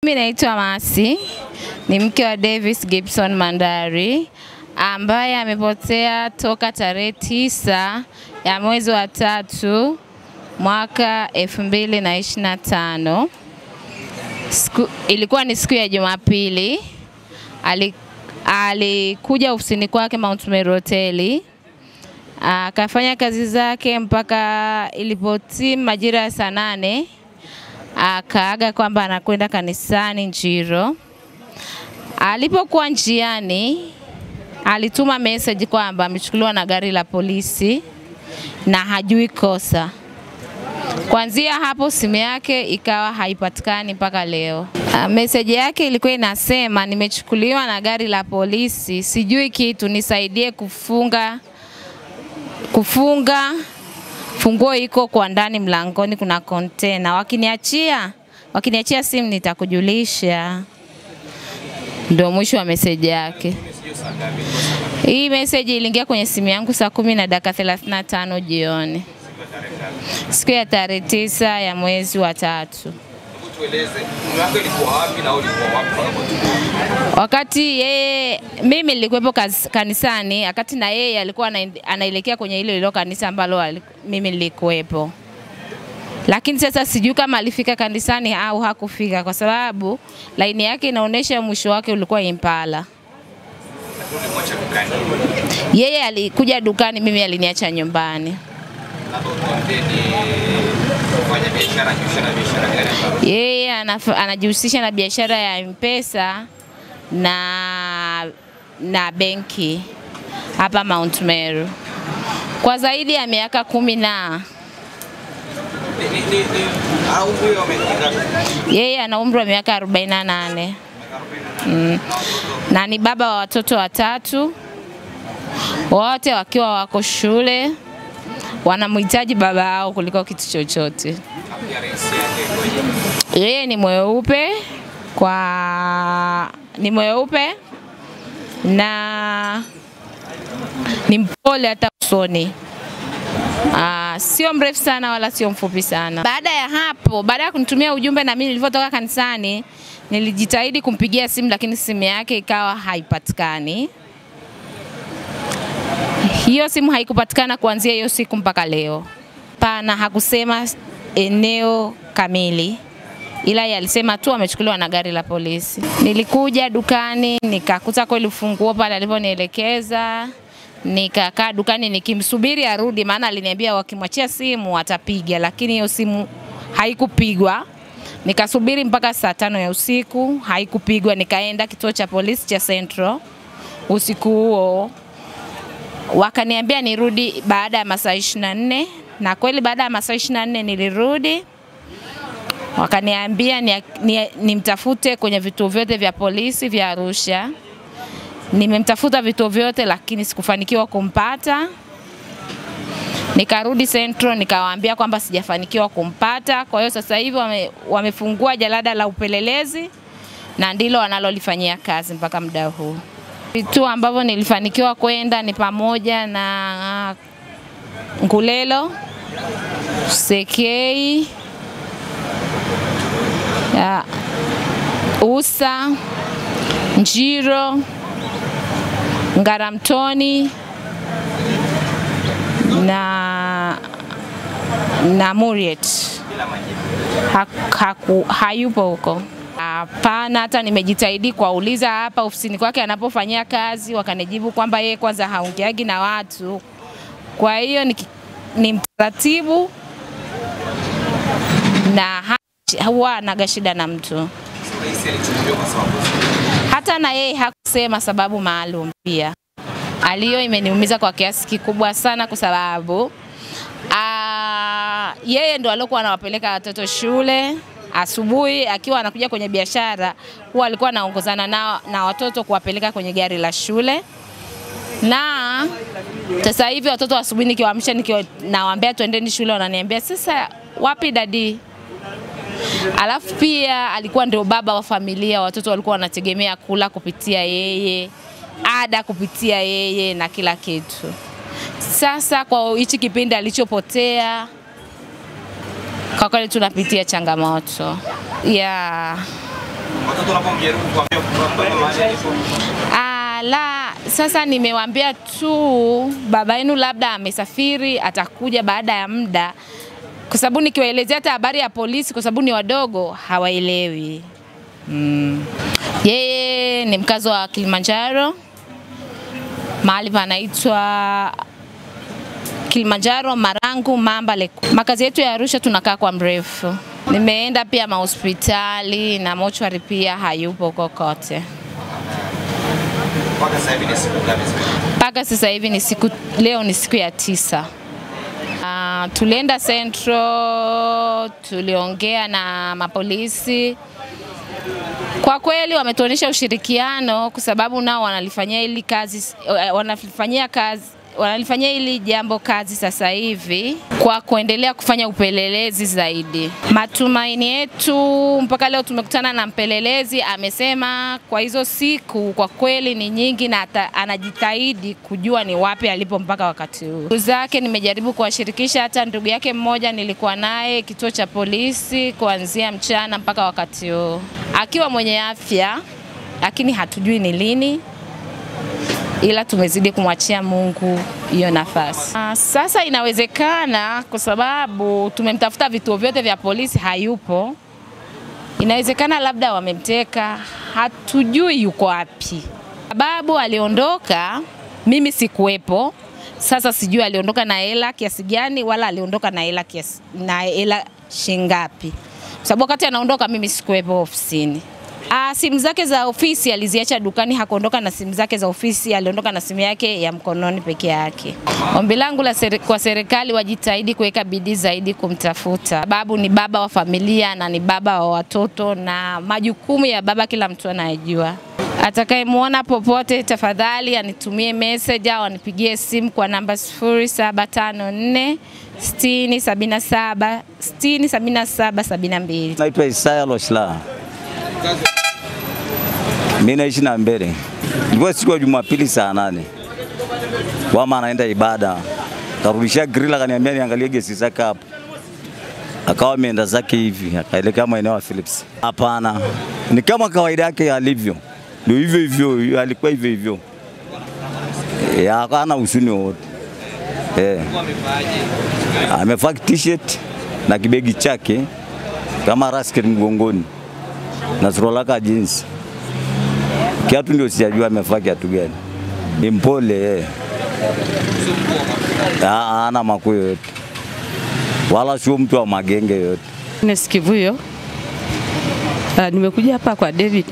Mimi naitwa Masi, ni mke wa Davis Gibson Mandari ambaye amepotea toka tarehe 9 ya mwezi wa 3 mwaka 2025. Ilikuwa ni siku ya Jumapili. Alikuja ofisini kwake Mount Meru Hoteli, akafanya kazi zake mpaka ilipotimu majira ya saa 8, akaaga kwamba anakwenda kanisani Njiro. Alipokuwa njiani alituma message kwamba amechukuliwa na gari la polisi na hajui kosa. Kuanzia hapo simu yake ikawa haipatikani mpaka leo. Message yake ilikuwa inasema, nimechukuliwa na gari la polisi, sijui kitu, nisaidie kufunga funguo iko kwa ndani mlangoni kuna container. Wakiniachia simu nitakujulisha. Ndio mwisho wa message yake. Hii message iliingia kwenye simu yangu saa 10:35 jioni, siku ya tarehe 9 ya mwezi wa 3. Tueleze, mume wako alikuwa wapi na ulikuwa wapi? Wakati yeye, mimi nilikuwepo kanisani, wakati na yeye alikuwa anaelekea kwenye ile kanisa ambalo mimi nilikuwepo. Lakini sasa sijui kama alifika kanisani au hakufika, kwa sababu line yake inaonesha mwisho wake ulikuwa Impala. Yeye alikuja dukani, mimi aliniacha nyumbani. Yeye anajihusisha na biashara ya M-Pesa na benki hapa Mount Meru kwa zaidi ya miaka 10 na. Yeye ana umri wa miaka 48. Na ni baba wa watoto watatu, wote wakiwa wako shule. Wanamhitaji baba yao kuliko kitu chochote. Yeye ni mweupe na ni mpole hata usoni. Sio mrefu sana wala sio mfupi sana. Baada ya hapo, baada ya kunitumia ujumbe na mimi nilipotoka kanisani, nilijitahidi kumpigia simu lakini simu yake ikawa haipatikani. Hiyo simu haikupatikana kuanzia hiyo siku mpaka leo. Pana hakusema eneo kamili, ila yeye alisema tu amechukuliwa na gari la polisi. Nilikuja dukani nikakuta kweli ufunguo pale aliponielekeza. Nikakaa dukani nikimsubiri arudi, maana aliniambia wakimwachia simu atapiga, lakini hiyo simu haikupigwa. Nikasubiri mpaka saa 5 ya usiku, haikupigwa. Nikaenda kituo cha polisi cha Central usiku huo. Wakaniambia nirudi baada ya masaa 24, na kweli baada ya masaa 24 nilirudi. Wakaniambia nimtafute kwenye vituo vyote vya polisi vya Arusha. Nimemtafuta vituo vyote lakini sikufanikiwa kumpata. Nikarudi Central nikawaambia kwamba sijafanikiwa kumpata. Kwa hiyo sasa hivi wamefungua jalada la upelelezi na ndilo wanalolifanyia kazi mpaka muda huu. Vituo ambavyo nilifanikiwa kwenda ni pamoja na Ngulelo, Sekei, Usa, Njiro, Ngaramtoni na Muriet. Hayupo huko. Hapana, hata nimejitahidi kuwauliza hapa ofisini kwake anapofanyia kazi, wakanijibu kwamba yeye kwanza haongeagi na watu. Kwa hiyo ni mtaratibu na huwa anaga shida na mtu. Hata na yeye hakusema sababu maalum pia. Aliyo imeniumiza kwa kiasi kikubwa sana, kwa sababu yeye ndo alikuwa anawapeleka watoto shule. Asubuhi akiwa anakuja kwenye biashara huwa alikuwa anaongozana na watoto kuwapeleka kwenye gari la shule. Na sasa hivi watoto asubuhi nikiwaamsha nawaambia twendeni shule, wananiambia sasa wapi dadi? Alafu pia alikuwa ndio baba wa familia, watoto walikuwa wanategemea kula kupitia yeye, ada kupitia yeye na kila kitu. Sasa kwa hichi kipindi alichopotea, kwa kweli tunapitia changamoto. Yeah. Watoto wanapomjaribu kuambia baba mahali alipo. La, sasa nimewaambia tu baba yenu labda amesafiri, atakuja baada ya muda. Kwa sababu nikiwaelezea hata habari ya polisi, kwa sababu ni wadogo, hawaelewi. Yeye ni mkazi wa Kilimanjaro, mahali panaitwa Kilimanjaro, Marangu, Mamba Leku. Makazi yetu ya Arusha tunakaa kwa mrefu. Nimeenda pia mahospitali na mochwari pia hayupo kokote. Mpaka sasa hivi ni siku ngapi? Mpaka sasa hivi ni siku, leo ni siku ya 9. Tulienda Central, tuliongea na mapolisi. Kwa kweli wametuonyesha ushirikiano kwa sababu nao wanalifanyia hili kazi, wanalifanyia hili jambo kazi sasa hivi kwa kuendelea kufanya upelelezi zaidi. Matumaini yetu mpaka leo tumekutana na mpelelezi, amesema kwa hizo siku kwa kweli ni nyingi na anajitahidi kujua ni wapi alipo mpaka wakati huu. Ndugu zake nimejaribu kuwashirikisha, hata ndugu yake mmoja nilikuwa naye kituo cha polisi kuanzia mchana mpaka wakati huu. Akiwa mwenye afya, lakini hatujui ni lini, ila tumezidi kumwachia Mungu hiyo nafasi. Sasa inawezekana kwa sababu tumemtafuta vituo vyote vya polisi hayupo. Inawezekana labda wamemteka, hatujui yuko wapi. Sababu aliondoka, mimi sikuwepo. Sasa sijui aliondoka na hela kiasi gani wala aliondoka na hela kiasi, na hela shingapi. Sababu wakati anaondoka mimi sikuwepo ofisini. Simu zake za ofisi aliziacha dukani, hakuondoka na simu zake za ofisi, aliondoka na simu yake ya mkononi peke yake. Ombi langu la kwa serikali wajitahidi kuweka bidii zaidi kumtafuta. Babu ni baba wa familia na ni baba wa watoto, na majukumu ya baba kila mtu anayejua. Atakayemuona popote tafadhali anitumie message au anipigie simu kwa namba 0754 60 77 60 77 72. Naitwa Isaya Loshla. Mimi naishi na mbele. Ilikuwa siku ya Jumapili saa 8. Mama anaenda ibada. Karudishia grill akaniambia niangalie gesi zake hapo. Akawa ameenda zake hivi, akaelekea maeneo ya Philips. Hapana. Ni kama kawaida yake alivyo. Ndio hivyo hivyo, alikuwa hivyo hivyo. Hana huzuni wote. Amevaa t-shirt na kibegi chake kama rasket mgongoni na suruali yake jeans. Kiatu ndio sijajua amevaa kiatu gani. Ni mpole. Hana makuu yote. Wala sio mtu wa magenge yote. Nesikivuyo. Nimekuja hapa kwa David.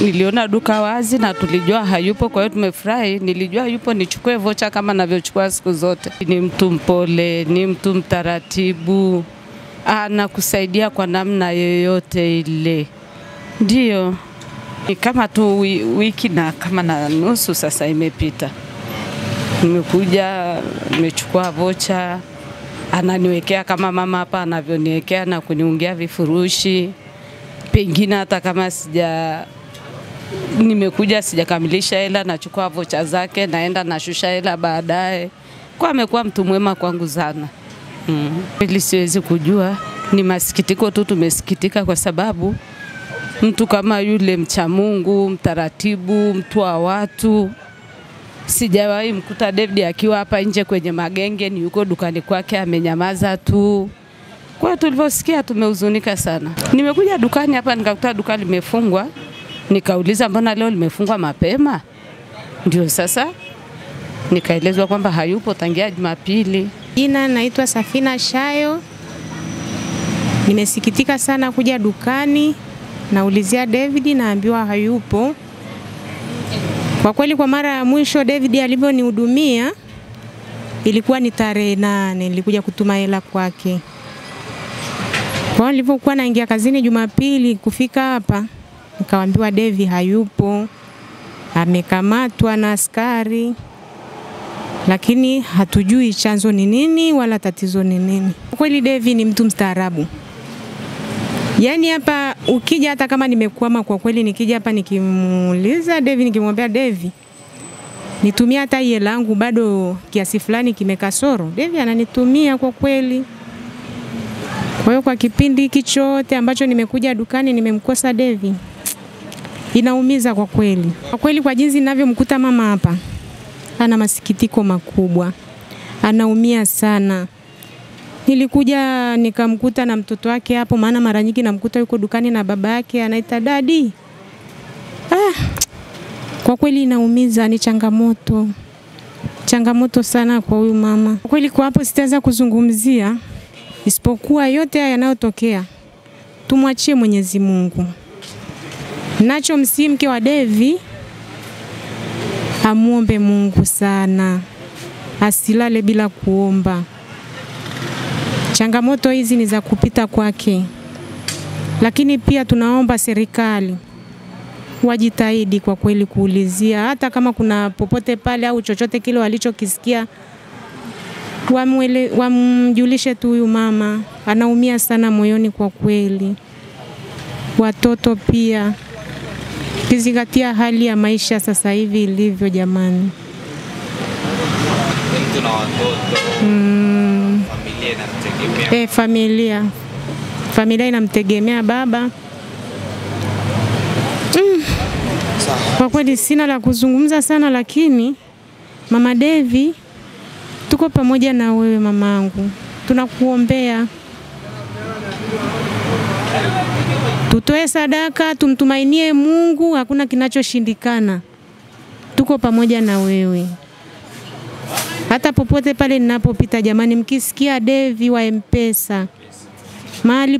Niliona duka wazi na tulijua hayupo, kwa hiyo tumefurahi. Nilijua yupo nichukue vocha kama navyochukua siku zote. Ni mtu mpole, ni mtu mtaratibu, anakusaidia kwa namna yoyote ile. Ndio. Ni kama tu wiki na kama na nusu sasa imepita. Nimekuja, nimechukua vocha, ananiwekea kama mama hapa anavyoniwekea na kuniungia vifurushi. Pengine hata kama nimekuja sijakamilisha hela, nachukua vocha zake naenda nashusha hela baadaye. Kwa amekuwa mtu mwema kwangu sana. Ili siwezi kujua, ni masikitiko tu, tumesikitika kwa sababu mtu kama yule mcha Mungu, mtaratibu, mtu wa watu. Sijawahi mkuta David akiwa hapa nje kwenye magenge, ni yuko dukani kwake amenyamaza tu. Kwa hiyo tulivyosikia tumehuzunika sana. Nimekuja dukani hapa nikakuta duka limefungwa. Nikauliza mbona leo limefungwa mapema? Ndio sasa nikaelezwa kwamba hayupo tangia Jumapili. Jina naitwa Safina Shayo. Nimesikitika sana kuja dukani, naulizia David naambiwa hayupo. Kwa kweli kwa mara ya mwisho David alivyonihudumia ilikuwa ni tarehe 8, nilikuja kutuma hela kwake. Kwa nilipokuwa naingia kazini Jumapili kufika hapa nikaambiwa David hayupo, amekamatwa na askari. Lakini hatujui chanzo ni nini wala tatizo ni nini. Kweli David ni mtu mstaarabu. Yaani hapa ukija hata kama nimekwama kwa kweli nikija hapa nikimuuliza David, nikimwambia David nitumia hata hela yangu bado kiasi fulani kimekasoro, David ananitumia kwa kweli. Kwa hiyo kwa kipindi hiki chote ambacho nimekuja dukani nimemkosa Devi, inaumiza kwa kweli. Kwa kweli kwa jinsi ninavyomkuta mama hapa, ana masikitiko makubwa, anaumia sana. Nilikuja nikamkuta na mtoto wake hapo, maana mara nyingi namkuta yuko dukani na baba yake anaita dadi. Kwa kweli inaumiza, ni changamoto. Changamoto sana kwa huyu mama. Kwa kweli kwa hapo sitaweza kuzungumzia, isipokuwa yote haya yanayotokea tumwachie Mwenyezi Mungu. Nacho msihi mke wa Devi amuombe Mungu sana, asilale bila kuomba. Changamoto hizi ni za kupita kwake. Lakini pia tunaomba serikali wajitahidi kwa kweli kuulizia, hata kama kuna popote pale au chochote kile walichokisikia, wamjulishe tu huyu mama. Anaumia sana moyoni kwa kweli. Watoto pia, kizingatia hali ya maisha sasa hivi ilivyo jamani. Mtu na watoto, familia inamtegemea. Familia inamtegemea baba. Kwa kweli sina la kuzungumza sana, lakini Mama Devi, tuko pamoja na wewe mamangu. Tunakuombea. Tutoe sadaka, tumtumainie Mungu, hakuna kinachoshindikana. Tuko pamoja na wewe. Hata popote pale ninapopita jamani, mkisikia Devi wa M-Pesa, mahali